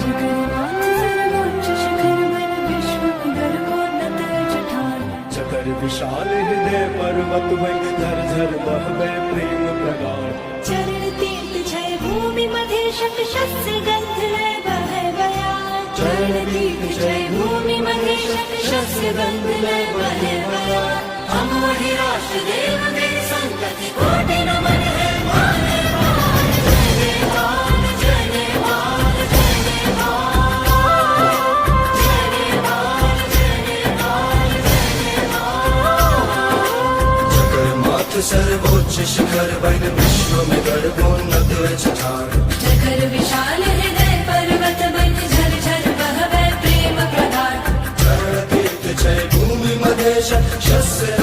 जकर माथ सर्वोच्च शिखर बन विश्व में गर्भोन्नत चठान। जकर विशाल हृदय पर्वत बन झर झर बहबै प्रेम प्रगाढ़। चरण तीर्थ जय भूमि मधेशक शस्य गंध लय बहै बयार। चरण तीर्थ जय भूमि मधेशक शस्य गंध लय बहै बयार। हम वही राष्ट्र देव के संतति कोटि नमन है मान मान। जय नेपाल, जय नेपाल, जय नेपाल, जय नेपाल, जय नेपाल, जय नेपाल। जकर माथ सर्वोच्च शिखर बन विश्व में गर्भोन्नत ठाड़। जकर विशाल हृदय पर्वत बन झर झर बहबै प्रेम प्रगाढ़। चरण तीर्थ जय भूमि मधेश शस्य